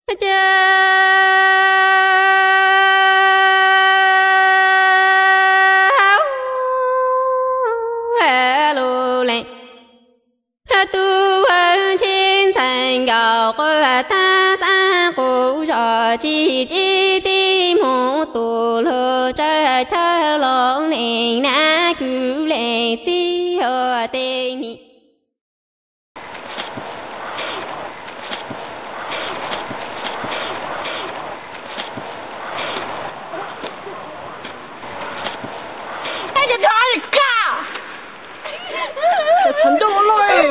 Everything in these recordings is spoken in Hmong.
Cov hauv lus lees, tub ntsej ntxhais nkaus quaj tag xab qus zos tsis txib tib mus tus luag tsawg thawj los lees nab kws lees txij ua tej nim. Txhob ntuj lauj,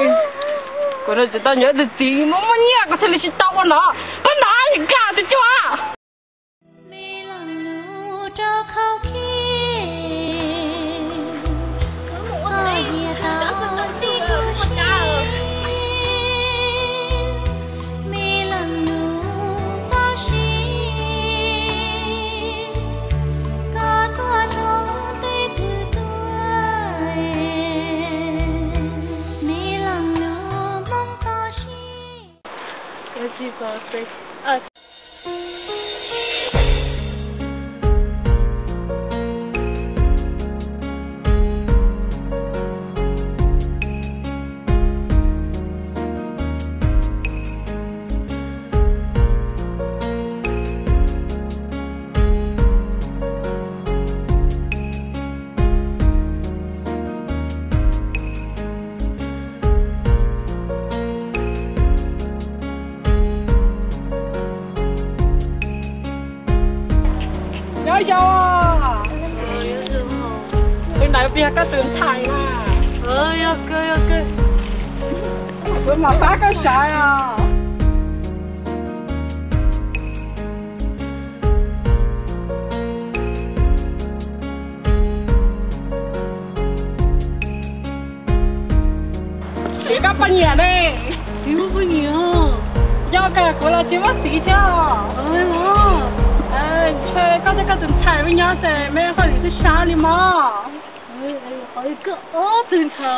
kuv no tsis tau nyob tus txiv muaj muaj nyiaj kuv thiaj li tsis tau ua no. Koj no yam kaj tus cuaj. Me leej nus rau khau khib, koj hiam tau ntxim kuv siab. Me leej nus tau siab, koj tuaj rau tej twg tuaj. Me leej nus Hmoob tau siab. Nyob zoo. Tus ntawd puas yog koj tus ntxhais na? Yog kawg, yog kawg. Kuv mam pab koj saib os. Tsis koj poj niam ne? Tsis muaj poj niam. Yog kawg kuv los tsis muaj txiv thiab. Ntshe koj thiab koj tus ntxhais me nyob ces me haj yam twb sab li mog.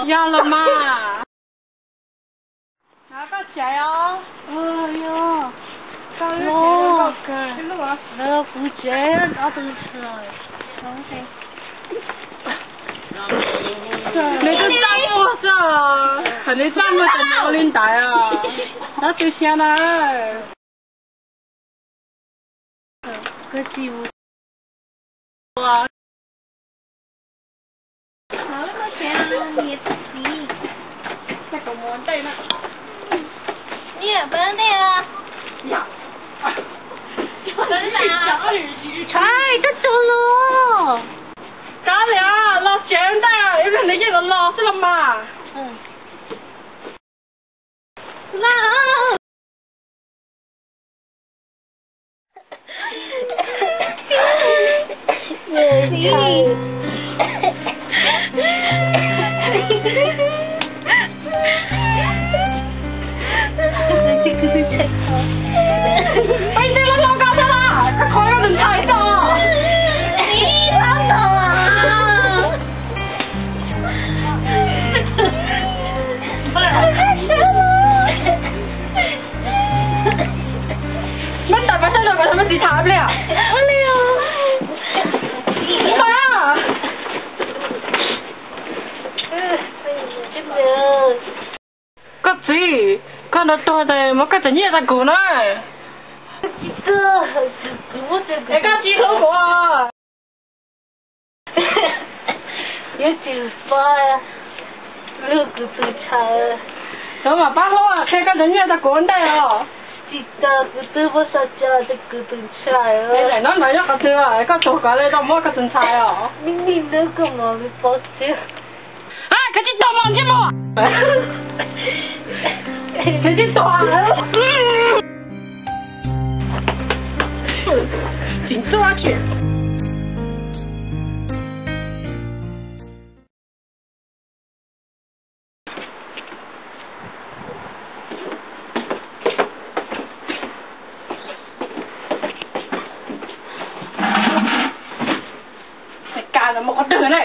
Yog los mas. Koj tsev os. Kuv tsev ob tug ntxhais. Nws twb txaj muag xwb, thaum nws txaj muag ces nws ua li ntawd os. Nyob tu siab na. Koj li los tsev ntej, ib pliag nws yeej los los xwb los mas. Peb tij los los koj thiab las, koj kho koj tus ntxhais tso. Muab tawm pas sab no kom thaum me txiv tham pliag. Koj txiv, koj nrog tuag tes muab koj cov nyiaj rau kuv na. Es koj tsis hlub kuv. Yuav tsis pab lwm kuv tus ntxhais. Txhob mam pab hlub, qhia koj cov nyiaj rau kuv ua ntej os. Tsis tau, kuv twb muab sau tso rau kuv tus ntxhais. Daim no nrog nyob qhov twg, koj tuag kov li tau muab koj tus ntxhais os. Koj tsis tuag mas ntsej muag. Koj tsis tuag. Tsis tuag tsis. Ka mus qhov twg ne?